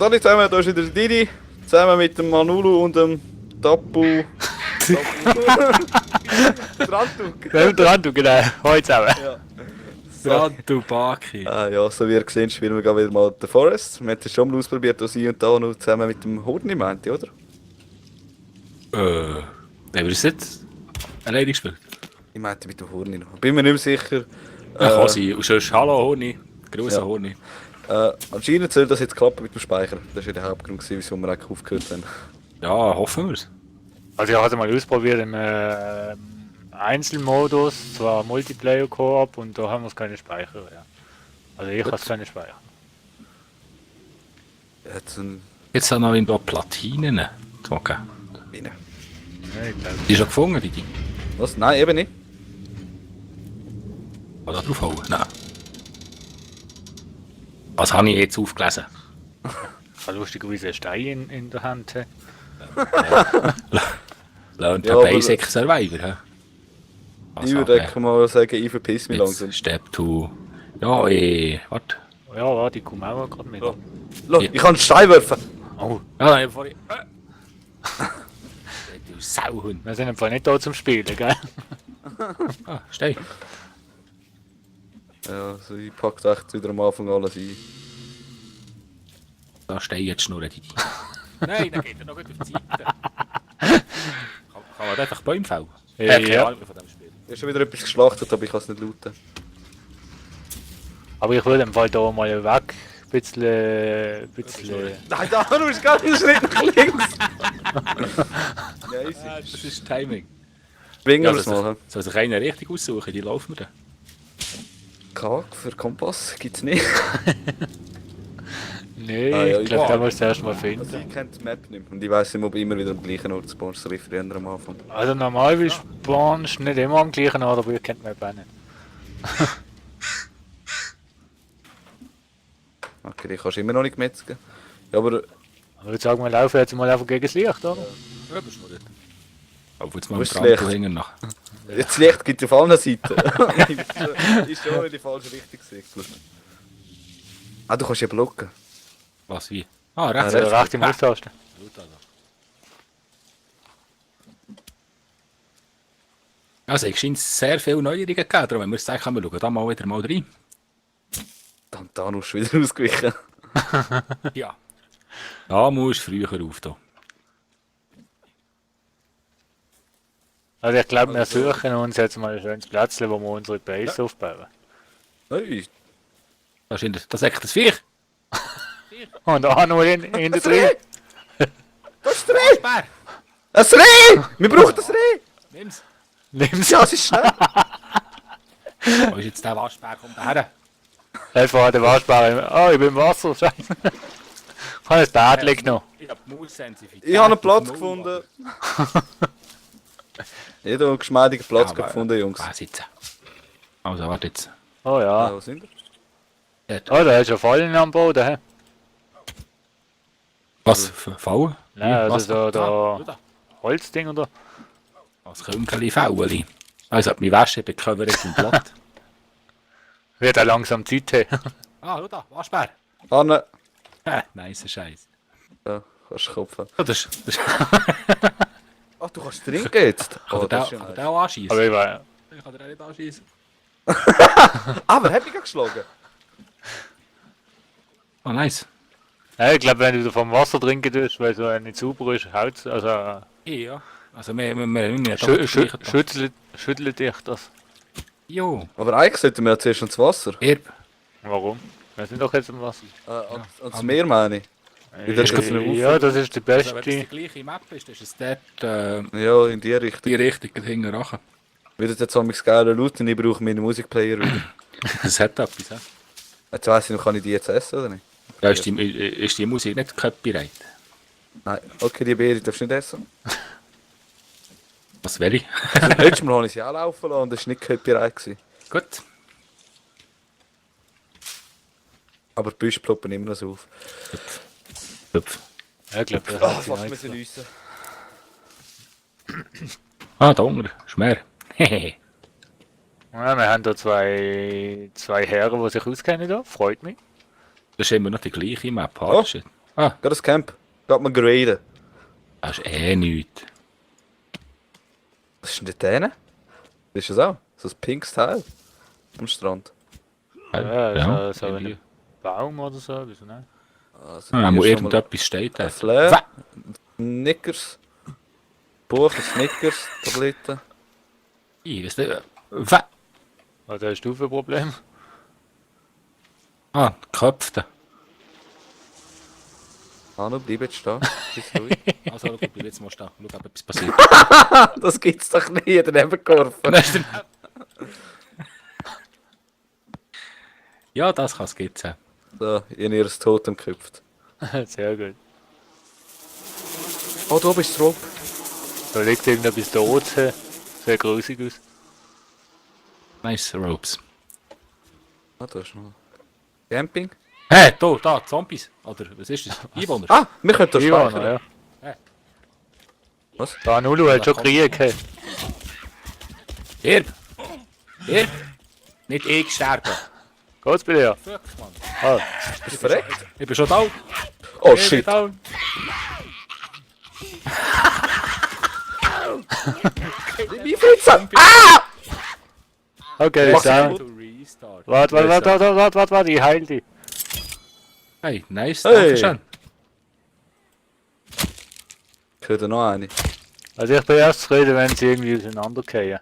Hallo zusammen, hier ist wieder der Didi. Zusammen mit dem Manulu und dem Tapu. Drantu, genau. Heute zusammen. Ja. Drantu Baki. Ja, so wie ihr seht, spielen wir gerade wieder mal The Forest. Wir haben es schon mal ausprobiert, hier und da noch zusammen mit dem Horni, meinte, oder? Haben wir das jetzt alleine gespielt? Ich meinte mit dem Horni noch. Bin mir nicht mehr sicher. Ja, kann sein. Und sonst Hallo Horni. Grosser Ja. Horni. Anscheinend soll das jetzt klappen mit dem Speicher. Das war ja der Hauptgrund, wieso wir eigentlich aufgehört haben. Ja, hoffen wir es. Also ich habe es mal ausprobiert im Einzelmodus, zwar Multiplayer-Koop und da haben wir keine Speicher. Ja. Also ich habe keine Speicher. Jetzt ein Jetzt haben wir noch ein Platinen. Okay. Mine. Ja, ich glaube. Die schon gefunden, die? Was? Nein, eben nicht. Kann da drauf hauen? Nein. Was habe ich jetzt aufgelesen? Ich habe lustigerweise einen Stein in der Hand. Lernt Ja, der aber- Basic Survivor, hä? Ich würde einfach mal sagen, ich verpiss mich langsam. Jetzt Step 2. Ja, warte. Ja, warte, ich komme auch gerade mit. Ja. Schau, ich kann einen Stein werfen. Oh, Ja, ich vorhin. Du Sauhund. wir sind einfach nicht da zum Spielen, gell? Ah, Stein. Ja, also ich packe echt wieder am Anfang alles ein. Da Stein jetzt schnurren die. Nein, dann geht er noch gut auf die Seite. Kann man einfach Bäume fällen? Keine Ja. Ahnung von dem Spiel. Ich habe schon wieder etwas geschlachtet, aber ich kann es nicht lauten. Aber ich würde im Fall da mal weg. Bisschen. Nein, da du bist gar nicht Schritt nach links. Ja, easy. Das ist Timing. Bringen Ja, wir es mal. soll sich einer richtig aussuchen, die laufen wir dann. K für Kompass gibt's nicht. Nee, Ah, ja, ich glaube, ich- da musst du erst mal Also finden. ich kenne die Map nicht mehr. Und ich weiss nicht, ob ich immer wieder am gleichen Ort spawnst, so wie früher am Anfang. Also normal wie spawnst du nicht immer am gleichen Ort, aber ihr kennt mich auch nicht. Okay, die kannst du immer noch nicht metzgen. Ja, aber Ich würde sagen, wir laufen jetzt mal einfach gegen das Licht, oder? Ja, das ist noch nicht. Aber jetzt mal Wo im ist das Licht? Trampolin nach. das Licht gibt auf allen Seiten. Ist schon in die falsche Richtung gesegelt. Ah, du kannst ja blocken. Was, wie? Ah, rechts. Also recht im Austasten. Also, es scheint sehr viele Neuerungen gegeben, darum haben wir gesagt, wir schauen da mal wieder mal rein. Dann Thanos ist wieder ausgewichen. Ja. Da musst du früher auf da. Also ich glaube, wir suchen uns jetzt mal ein schönes Plätzchen, wo wir unsere Base aufbauen. Hey, Das ist echt das Viech. Und auch noch in der drin. das ist das Reh! Bär! Ein Reh! Wir brauchen das Reh! Nimm's. Nimm's. Ja, es ist schnell. Wo ist jetzt der Waschbär? Kommt daher. Einfach der Waschbare. Oh, ich bin im Wasser. Scheiße. Ich habe ein Bärtchen genommen. Ich hab Maus-Sensitivität. Ich habe einen Platz gefunden. Jeder hat einen geschmeidigen Platz gefunden, Jungs. Ah, sitzen. Also, warte jetzt. Oh Ah, ja. wo sind wir? Dort. Oh, da ist ja Fallen am Boden. He? Was? Fallen? Nein, also Was? so Ah, da Holzding oder? Was Künkeli Fäuli. Also, hat meine Wäsche becovert und platt. Wird auch langsam Zeit haben. Ah, schau da, Waschbär. Anne. Nice Scheiß. Ja, kannst du Kopf haben. Ja, das ist. Ach, du kannst trinken jetzt? Kann Oh, der das ist ja auch nice. anschießen? Aber ich weiß. Ich kann den auch nicht anschießen. Aber hab ich gerade geschlagen? Oh, nice. Ja, ich glaube, wenn du vom Wasser trinken tust, weil so nicht sauber ist, haut also Ja. Also, wir schüttelt dich das. Jo. Aber eigentlich sollten wir ja zuerst ins Wasser. Erb. Warum? Wir sind doch jetzt im Wasser. Ans Meer meine ich. Weil das ist eine Ja, das ist die Also, wenn es die beste. gleiche Map ist, ist es dort Ja, in die Richtung. die Richtung hinten rachen. Wird jetzt amigs geil laut und ich brauche meinen Musikplayer wieder. Das hat etwas, hä? Jetzt weiss ich noch, kann ich die jetzt essen oder nicht? Ja, ist die Musik nicht copyright? Nein. Okay, die Beere darfst du nicht essen. Was will ich? Also, letztes Mal habe ich sie auch laufen lassen und das war nicht Copyright gewesen. Gut. Aber die Büsche ploppen immer noch so auf. Hüpf. Ja, ich glaube, das Ah, hat sie fast nicht müssen gemacht. nüssen. Ah, da unten. Ist mehr. Hehe. Ja, wir haben da zwei Herren, die sich auskennen da. Freut mich. Das ist immer noch die gleiche Map. Oh. Ah, Geh das Camp. Geht mal graden. das ist eh nichts. Was ist denn da drin? Das ist das auch. So ein pinkes Teil. Am Strand. Ja, so irgendwie. ein Baum oder so. Wieso nicht? Also, Ah, hier wo ist schon mal irgendetwas steht ein da. Flair. Snickers. Buch, Snickers, Tabletten. Was ist das? Was hast du für ein Problem? Ah, Köpfe. Hanno, bleib jetzt stehen. Bist ruhig. Also, schau, bleib jetzt mal stehen. Schau, ob etwas passiert. Das gibt's doch nie, daneben geworfen. Ja, das kann es geben. So, in ihr Totem geküpft. Sehr gut. Oh, da bist du drauf. Da liegt irgendetwas tot. Sehr grusig aus. Nice Ropes. Ah, da ist noch. Camping? Hä, da, Zombies. Oder was ist das? Einwohner. Ah, wir können da Ivan, speichern. ja. Was? Da Nulu hat schon Krieg gehabt. Hier! Hier! Nicht ich sterben. Geht's bei dir? Fuck, Mann. Ah, Bist du verreckt? Ich bin schon da. Oh shit. Down. Wie viel Ah! okay, Mach's dann. gut. Warte, ich heil dich. Hey, nice. Hey. Dankeschön. Ich höre noch eine. Also ich bin erst zufrieden, wenn sie irgendwie auseinandergehen.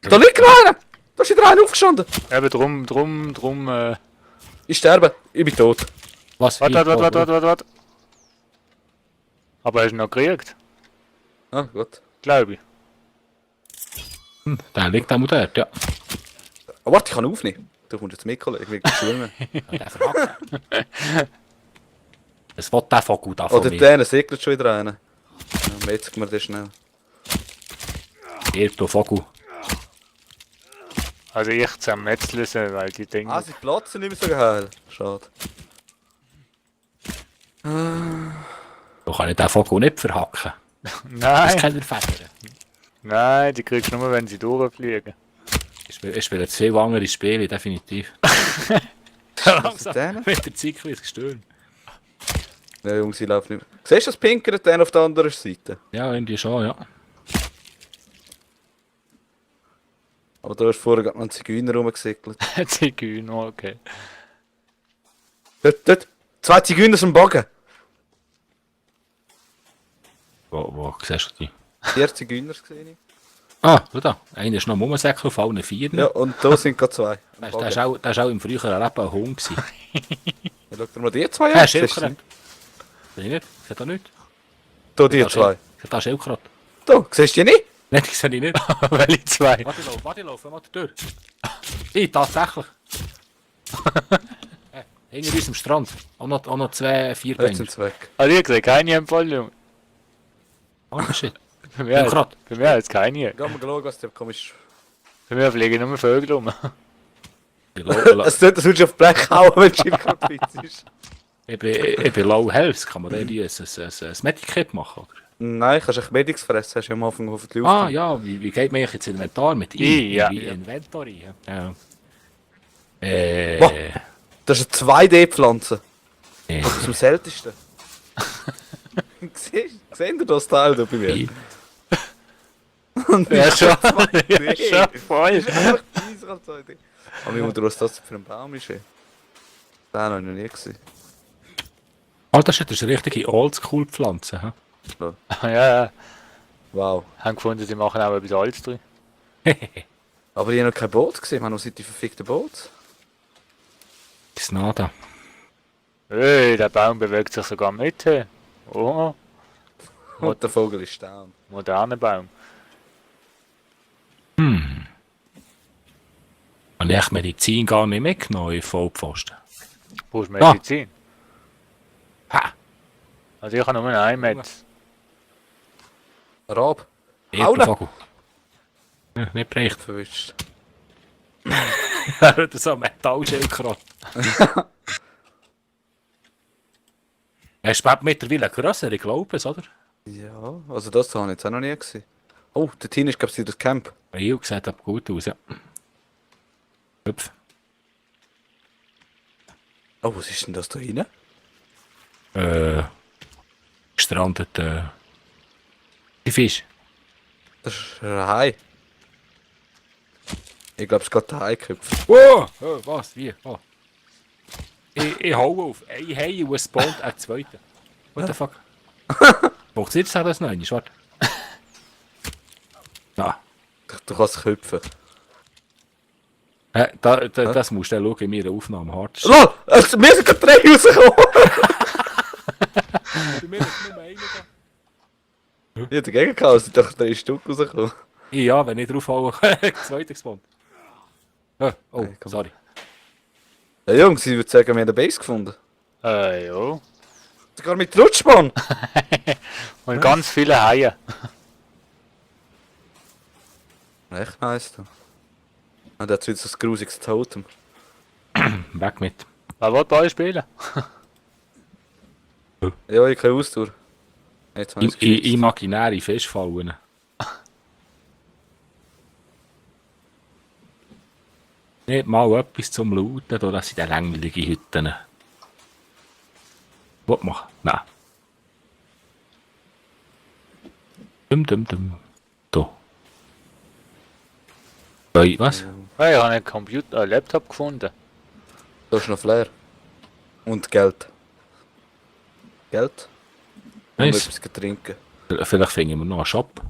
Da liegt noch einer! Da ist wieder einer aufgestanden. Eben drum, Ich sterbe. Ich bin tot. Was? Warte. Aber hast du noch gekriegt? Ah, gut. Glaube ich. Der liegt am dort, ja. Oh, warte, ich kann aufnehmen. Du kommst jetzt mit, Kollege. Ich will nicht filmen. Der verhackt. Es will der Vogel da von Oder mir. der segelt schon wieder einen. Ja, jetzt wir das schnell. Hier, du Vogel. Also ich zermetzle sie, weil die Dinge... Ah, sie platzen nicht mehr so geil. Schade. Du kann ich den Vogel nicht verhacken. Das Nein, kann er federn. nein, die kriegst du nur, wenn sie durchfliegen. Ich spiele jetzt viel andere Spiele, definitiv. Was ist denn? Mit der Zeit wird es gestört. Ja, Jungs, sie laufen nicht mehr. Siehst du das Pinkere dann auf der anderen Seite? Ja, irgendwie schon, ja. Aber da ist vorher gerade noch ein Zigeuner rumgesickelt. Zigeuner, okay. Dort. 2 Zigeuner zum Bogen. Wo siehst du die? 4 Zigeuner gesehen. ich. Ah, schau da. Einer ist noch am Rumsäckeln auf allen Vieren. Ja, und da sind gerade 2. Der war auch im früheren Leben ein Hund. gewesen. Ja, schau dir mal die 2 an. Ja, Siehst du Schildkröte. sie? Sehe ich nicht? Sehe da nicht? Da die 2. Da Schildkröte. Da, siehst du die nicht? Nein, die sehe ich nicht. Welche zwei? Warte, lauf mal durch. Ich, tatsächlich. Hinter uns am Strand. Auch noch 2 4 Jetzt sind sie weg. Also ich gesehen, keine im Fall, Junge. Oh shit. Bei mir Schildkröte. bei mir hat's keine. Geh mal schauen, was der komisch. Bei mir fliegen nur Vögel rum. Es tut, als würdest du auf Blech hauen, wenn du Schildkröte fit ist. Ich bin low health. Kann man da irgendwie ein Medikit machen? Oder? Nein, kannst du Medix fressen, hast du am Anfang auf die Luft. Ah ja, wie geht man jetzt Inventar mit Ja. Wie Inventory. Ja. Wow. Das ist eine 2D-Pflanze. Äh, Zum seltensten. Seht ihr das Teil da bei mir? äh, Ja, schon. Nee. Ja, schon voll. Das ist einfach weiser als 2D. Aber wie muss was das für ein Baum ist? Den habe ich noch nie gesehen. Oh, das ist eine richtige Oldschool-Pflanze. Hm? Ja, Wow. haben gefunden, sie machen auch etwas Altes drin. Aber ich habe noch kein Boot gesehen, man, wo sind die verfickten Boote? Das Nada. Hey, der Baum bewegt sich sogar mit. Hey. Oh, Und der Vogel ist down. moderner Baum. Und ich Medizin gar nicht mitgenommen in Vollpfosten. Brauchst du Medizin? Ha! Also ich habe nur einen mit. Rab. Ihr Aula. Vogel. Ja, nicht bereicht. Verwischt. Er hat so ein Metallschildkröte. Er ist mittlerweile grösser, ich glaube es, oder? Ja, also das habe ich jetzt auch noch nie gesehen. Oh, der Teen ist, glaube ich, das Camp. Rio sieht aber gut aus, ja. Hüpf. Oh, was ist denn das da hinten? Gestrandeten Fisch. Das ist ein Hai. Ich glaube, es geht der Hai gehüpft. Oh, was? Wie? Oh. Ich hau auf. Ein Hai und es spawnt ein zweiter. What the fuck? Braucht es jetzt auch das Neue? Warte. Ah. Du kannst hüpfen. Das musst du schauen in meiner Aufnahme hart. LOL! Wir sind gerade 3 rausgekommen! Bei mir ist nur einer da. Ich hätte dagegen gehabt, es sind doch 3 Stück rausgekommen. Ja, wenn ich drauf haue, zweiter gespawnt. Oh, Hey, komm. sorry. Ja, Jungs, ich würde sagen, wir haben eine Base gefunden. Ja. Sogar mit Rutschbahn! Und ganz viele Haie. Echt nice, da. Und jetzt wieder so ein grusiges Totem. Weg mit. Wer will bei euch spielen? Ja, ich kann Ausdauer. Jetzt habe ich das Gefühl, Imaginäre Fischfallen. Nicht mal etwas zum Lauten, da das sind die langweiligen Hütten. Was machen? Nein. Dum. Da. Was? Ja, ich habe einen Computer, einen Laptop gefunden. da ist noch Flair. Und Geld. Geld? Und Nice. etwas trinken. Vielleicht finden wir noch einen Shop.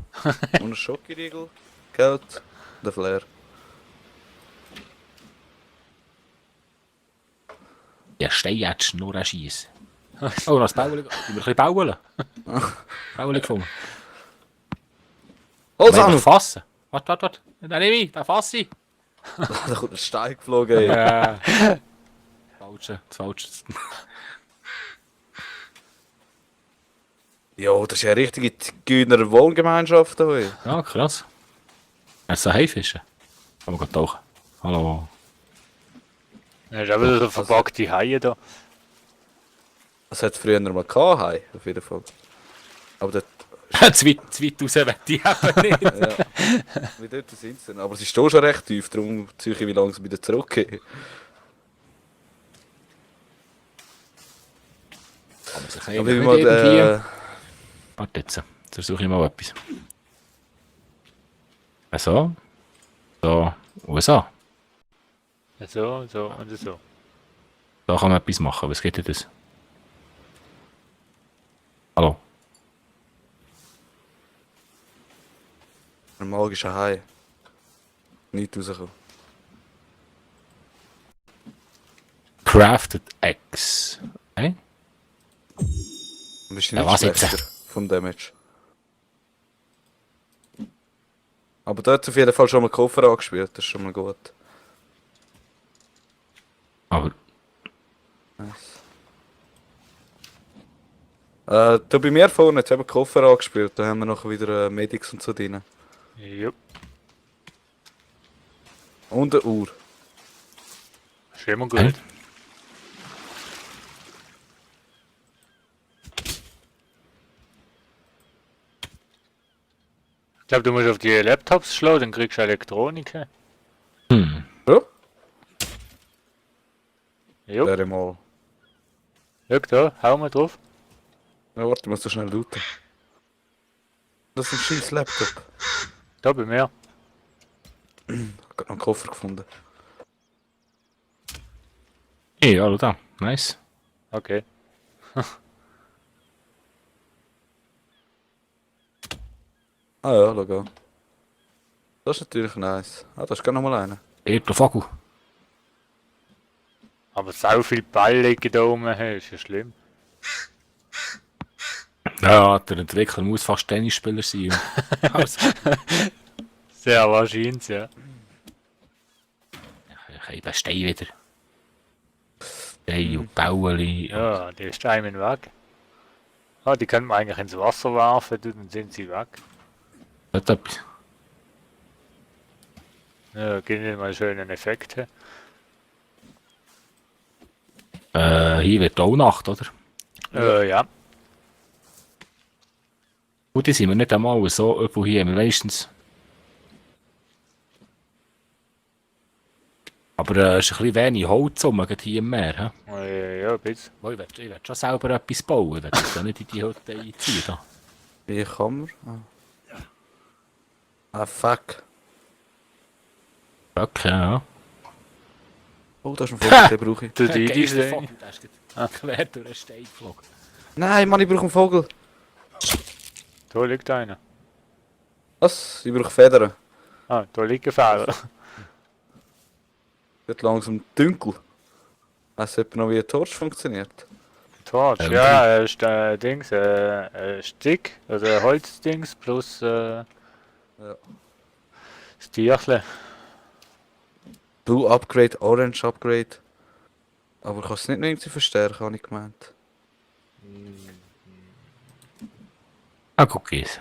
Und ein Schokoriegel. Geld. Der Flair. Ja, steh jetzt nur ein Schiess. Oh, noch das Bauen. Wir ein bisschen bauen. Bauen gefunden. Holz Einfach an! fassen. Warte. Dann nehme ich, dann fasse ich. Da kommt ein Stein geflogen, ey. Ja. Das Falsche. Ja, das ist ja eine richtige Zigeuner Wohngemeinschaft hier. Ja, krass. Jetzt so Haifischen. Kann man gleich tauchen. Hallo. Da ist auch wieder so verpackte Haie da. Das hat es früher mal gehabt, Hai, auf jeden Fall. Aber dort, zu weit raus will ich eben nicht. ja, wie dort sind sie denn. Aber sie stehen schon recht tief, darum ziehe ich wie langsam wieder zurück. Aber sich Aber eigentlich wie mal nicht irgendwie... der... Warte jetzt versuche ich mal etwas. So. So. Und so. So und so. Da kann man etwas machen. Was geht denn das? Hallo? Ein magischer Hai. Nicht rausgekommen. Crafted X. Hey? Du bist Ja, nicht was jetzt? schlechter vom Damage. Aber dort auf jeden Fall schon mal Koffer angespielt, das ist schon mal gut. Aber Nice. Da bei mir vorne, jetzt haben wir Koffer angespielt, da haben wir noch wieder Medics und so drin. Jupp. Und eine Uhr. Ist immer gut. Hä? Ich glaube, du musst auf die Laptops schlagen, dann kriegst du Elektronik. Ja? Jupp. Wäre mal. Schau da, hau mal drauf. Ja, warte, ich muss so schnell looten. Das ist ein scheiß Laptop. Da bei mir. Ich habe gerade noch einen Koffer gefunden. hey, hallo da. Nice. Okay. Ah ja, schau an. Das ist natürlich nice. Ah, da ist gar noch mal einer. Der Vogel. Aber so viel Ball liegen da oben, hey, ist ja schlimm. Ja, der Entwickler muss fast Tennisspieler sein. Also, Sehr wahrscheinlich, ja. ich eben Stein wieder. Stein und Bauli. Ja, die ist einem weg. Ah, die können wir eigentlich ins Wasser werfen, dann sind sie weg. Und etwas. Ja, geben wir mal einen schönen Effekt. Hier wird auch Nacht, oder? Ja. Gut, die sind wir nicht einmal so irgendwo hier, wir meistens. Aber es ist ein bisschen wenig Holz rum, gerade hier im Meer. He? Ja, ein bisschen. Oh, ich will schon selber etwas bauen. Ich will ja nicht in die Hütte einziehen. Da. Wie kann man? Ah, fuck. Okay, ja. Oh, da ist ein Vogel, den brauche ich. Du die Geil, ist der Idee. Vogel, der ist gerade quer durch den Stein geflogen. Nein, Mann, ich brauche einen Vogel. Da liegt einer. Was? Ich brauche Federn. Ah, da liegt ein Fehler. Wird langsam dunkel. Weißt du etwa noch, wie ein Torch funktioniert? Torch, ja, Dings, Stick, also Holzdings plus das Tierchen. Blue Upgrade, Orange Upgrade. Aber kannst du nicht noch irgendwie verstärken, habe ich gemeint. Ah, Cookies.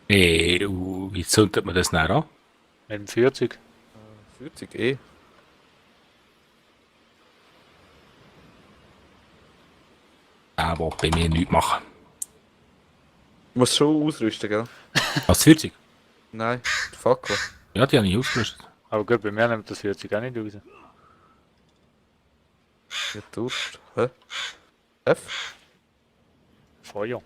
Wie zündet man das dann an? Mit dem 40. 40 eh. Der will bei mir nichts machen. Du musst schon ausrüsten, gell? Was, 40? Nein, die Fackel. Ja, die habe ich ausgerüstet. Aber gut, bei mir nimmt das 40 auch nicht raus. Ja, Durst. Hä? F? Feuer.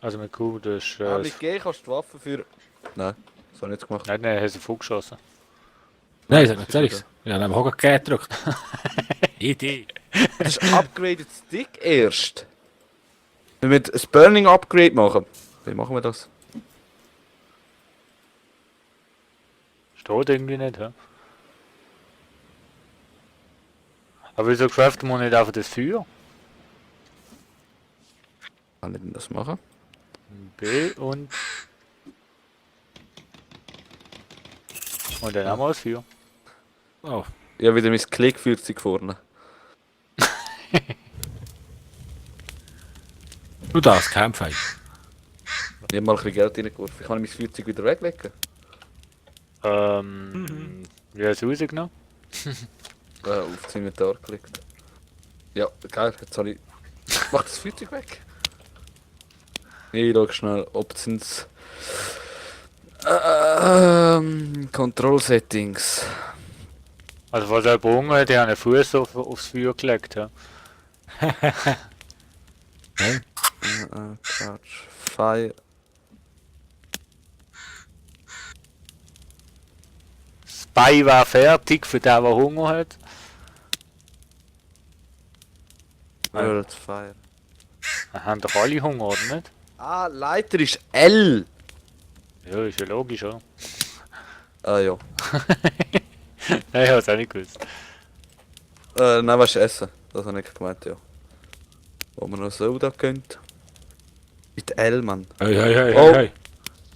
Also mit Q, das ist... Ah, mit G kannst du die Waffe für... Nein, das habe ich nicht gemacht. nein, hast du vorgeschossen. Nein, sag nicht ehrlich. Ja, dann habe ich auch G gedrückt. Idee. Das ist Upgraded Stick erst. Wenn wir ein Burning Upgrade machen. Wie machen wir das? Steht irgendwie nicht, hä? Aber wieso craften wir nicht einfach das Feuer? Kann ich denn das machen? B und dann haben wir das Feuer. Oh, Ja, wieder mein Klick 40 vorne. du das, Campfire. Ich habe mal ein bisschen Geld reingeworfen. Ich kann mein 40 wieder weglegen. Wie hast du rausgenommen? Auf das Inventar geklickt. Ja, geil, jetzt habe ich... Mach das 40 weg. Ich schau schnell Options. Control Settings. Also was er Hunger hat, die haben einen Fuß aufs Feuer gelegt. Ja. Touch. Fire. Spy war fertig für den, der Hunger hat. World Fire. Wir haben doch alle Hunger, oder nicht? Ah, Leiter ist L. Ja, ist ja logisch, oder? Ah ja. Nein, ich hab's auch nicht gewusst. Nein, was ist Essen? Das habe ich gemeint, ja. Wo man noch so da könnt. Mit L, Mann. Hey, hey, hey, Oh. hey,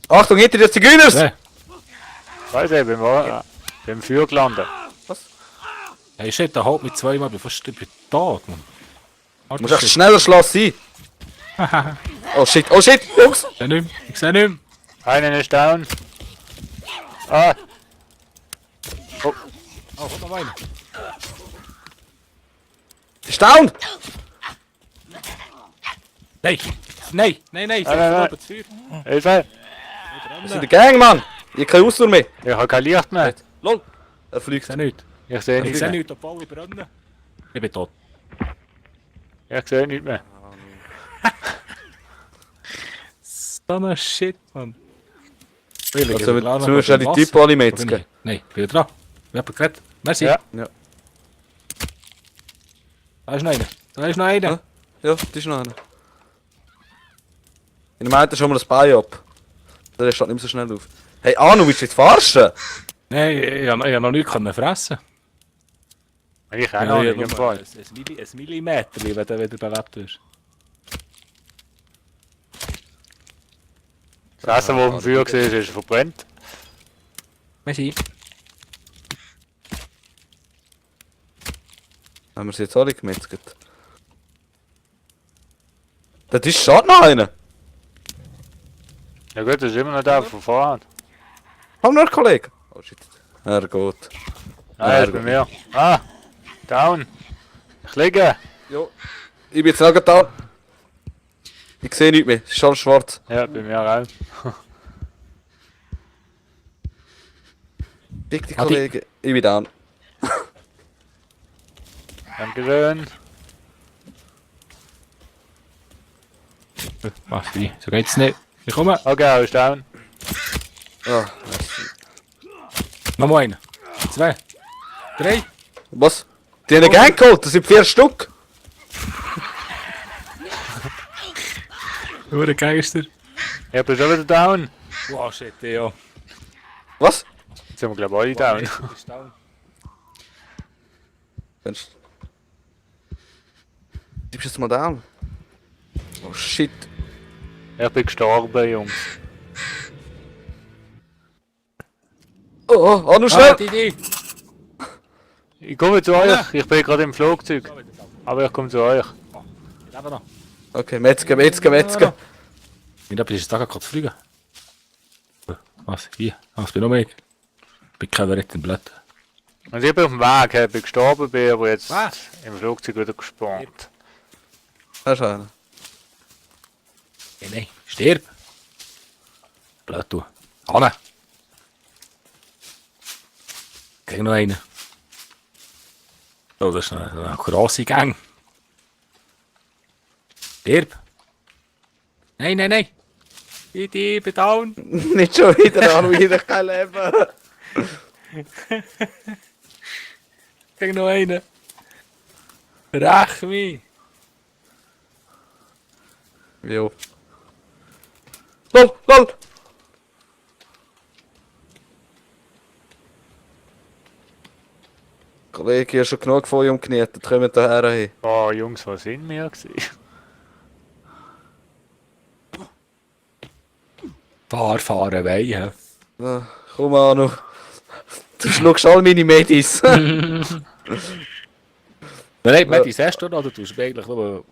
Achtung, hinter dir Zigeuners! hey. Weiß ich, beim Feuer gelandet. Hey, shit, da haut mich zweimal, bevor ich bin tot, Mann. Du musst echt schneller Schloss sein. Oh shit, Jungs! Ich seh nicht mehr, ich seh nicht mehr. Einer ist down. Ah, Oh, kommt noch einer. Ist down! Nein, nein, nein, nein, nein, nein. das Feuer. Hilfe! Wir sind der Gang, Mann! Ich habe keine Ausdauer mehr. Ich hab kein Licht mehr. Lol! Er Ich fliegt. seh nichts. Ich sehe Ich nichts seh mehr. nichts, obwohl ich brenne. Ich bin tot. Ich sehe nichts mehr. So ein Shit, Mann. Also, jetzt müssen wir die Typen alle metzgen. Nein, ich bin dran. Ich hab geredet. Merci. Ja. Ja. Da ist noch einer. Da ist noch einer. Hä? Ja, das ist noch einer. Ich meinte schon mal das Bein ab. Der steht nicht mehr so schnell auf. Hey, Anu, willst du jetzt verarschen? Nein, ich hab noch nichts fressen. Ich auch noch nicht, im Ein Fall. Millimeter, wenn du wieder belebt wirst. Das Essen, das auf dem Feuer war, ist verbrannt. Merci. Haben wir sie jetzt alle gemetzgt? Das ist schon noch einer. Ja gut, das ist immer noch der von vorher. Komm nur, Kollege. Oh shit. Er geht. Nein, er ist bei mir. Ah, down. Ich liege. Jo. Ich bin jetzt auch da. Ich sehe nichts mehr. Es ist alles schwarz. Ja, bei mir auch. Fick die Adi. Kollegen. Ich bin down. Dankeschön. Was, wie? So geht's nicht. Ich komme. Okay, er ist down. Ah, Nochmal einen. 2. 3. was? Die haben einen Gang geholt, das sind 4 Stück. Nur ein Geister. Ich bin schon wieder down. Wow, shit, ja. Was? Jetzt sind wir glaube ich alle down. Kannst du bist jetzt mal down? Oh shit. Ich bin gestorben, Jungs. Oh, noch schnell! die. Ich komme zu euch. Ich bin gerade im Flugzeug. Aber ich komme zu euch. Ich lebe noch. Okay, Metzger. Wie bist du da gerade zu fliegen? Was? Hier? Was bin noch mehr? Ich bin kein Wert im Blatt. Und ich bin auf dem Weg. Ich bin gestorben, bin aber jetzt Was? im Flugzeug wieder gespawnt. Da ist einer. Nein, stirb! Blöd, du. Hanne! Gegen noch einen. Oh, das ist eine grosse Gang. Stirb! Nein! Ich bin down! Nicht schon wieder an, wieder kein Leben. Gegen noch einen. Räch mich! Jo. Lol! Kollege, hier ist schon genug von euch umgenietet. Kommt daher hin. Oh, Jungs, was sind wir gewesen? Fahren, weihen. Ah, komm Manu. Du schluckst all meine Medis. Nein, Medis hast du noch, oder tust du eigentlich nur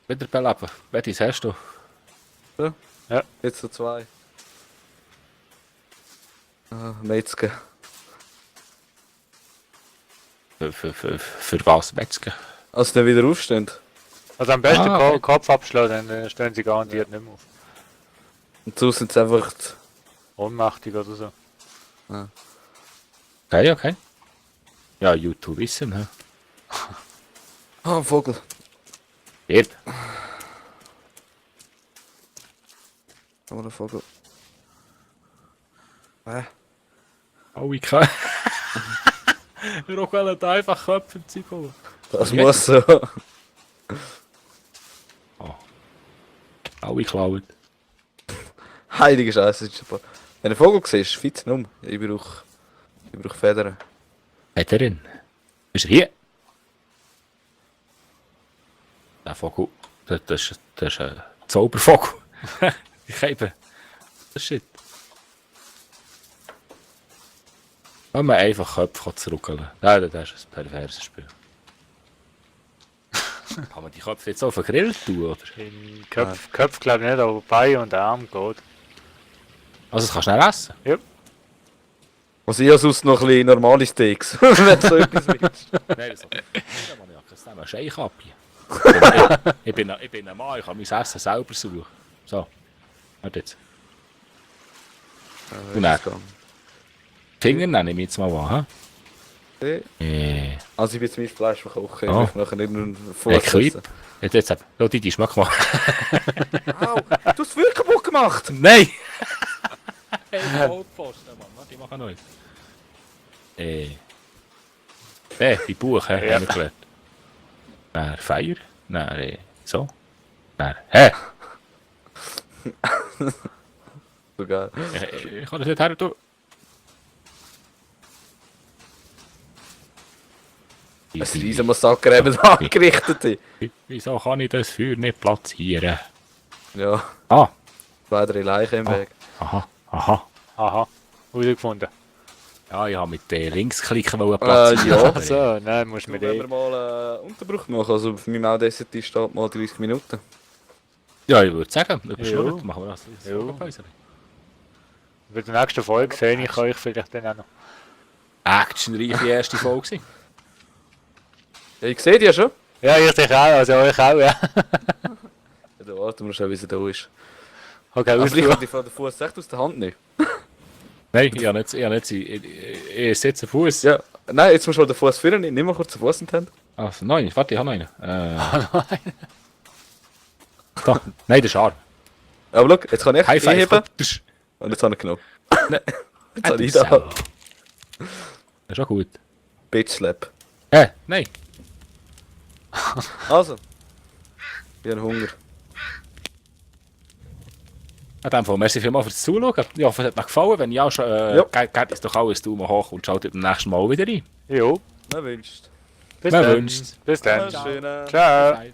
wieder beleben? Medis hast du. Jetzt so 2. Ah, Metzger. Für was Metzger? Als der wieder aufstehen. Also am besten okay. Kopf abschlagen, dann stehen sie garantiert nicht mehr auf. Und so sind sie einfach. Ohnmächtig oder so. Okay. Ja, YouTube wissen, hä? Ah, ein Vogel. Stirb! Oh, der Vogel. Oh, ich kann. Wir wollen einfach Köpfe im Zeug holen. Das muss so. Alle klauen. Heilige Scheiße. Wenn du einen Vogel siehst, fit um. Ich brauche Federn. Hat er ihn? Ist er hier? Der Vogel. Das ist ein Zaubervogel. Ich habe. Das ist shit. Wenn man einfach Köpfe zurückholen kann. Das ist ein perverses Spiel. Kann man die Köpfe jetzt auf den Grill tun, oder? In Köpf glaube ich nicht, aber Beine und Arm geht. Also das kannst du schnell essen? Ja. Also ich habe sonst noch ein bisschen normale Steaks. Wenn du so etwas willst. Nein, das ist ein Scheich. Ich bin ein Mann, ich kann mein Essen selber suchen. So, warte jetzt. Und dann? Finger nenne ich mich jetzt mal an. Okay. Also ich bin jetzt mein Fleisch verkochen. Ich Oh. möchte nachher nicht nur Ein Fuß Clip. essen. Jetzt schau dir die Geschmack mal. Au, du hast es wirklich kaputt gemacht. Nein! Hey, Goldposten, Mann. Warte, ich mache noch eins. Die Buch, hä? Ja. Haben wir gelernt. Dann Feier. Dann so. Dann, hä? So geil. Ich kann das nicht her tun. Ein riesen Massaker eben angerichtet. Wieso kann ich das Feuer nicht platzieren? Ja, Ah, 2, 3 Leichen im Weg. aha. Aha, herausgefunden. Ja, ich habe mit Linksklicken platzieren. Ja. Ach so, nein, musst du mit Wenn wir dem. mal Unterbruch machen, also für meinem Audacity steht mal 30 Minuten. Ja, ich würde sagen, überschnurrt Ja. machen wir das. Ja. Bei der nächsten Folge sehe ich euch vielleicht dann auch noch. Actionreiche erste Folge. Ja, ich sehe die ja schon. Ja, ich dich auch, also euch auch, ja. Ja, du warten wir schon, wie sie da ist. Okay, Aber ich kann aussuchen. die von der Fuß echt aus der Hand nehmen. Nein, ich habe nicht. Ich setze Fuß. Ja. Nein, jetzt musst du mal den Fuß führen, nimm mal kurz den Fuß in die Hand. Also, nein, warte, ich habe noch einen. Da. Nein, das ist Arm. Aber schau, jetzt kann ich High five. heben Das und jetzt habe ich genommen. Nein. Jetzt habe ich da. ist auch gut. Bitch Slap. Nein. Also. Ich habe Hunger. In dem Fall, merci vielmals fürs Zuschauen. Ich hoffe, es hat euch gefallen. Wenn ja, Ja. gebt uns doch alles Daumen hoch und schaltet beim nächsten Mal wieder rein. Jo, Man wünscht. bis Man dann. wünscht's. Bis dann. Schönen. Ciao. Bye.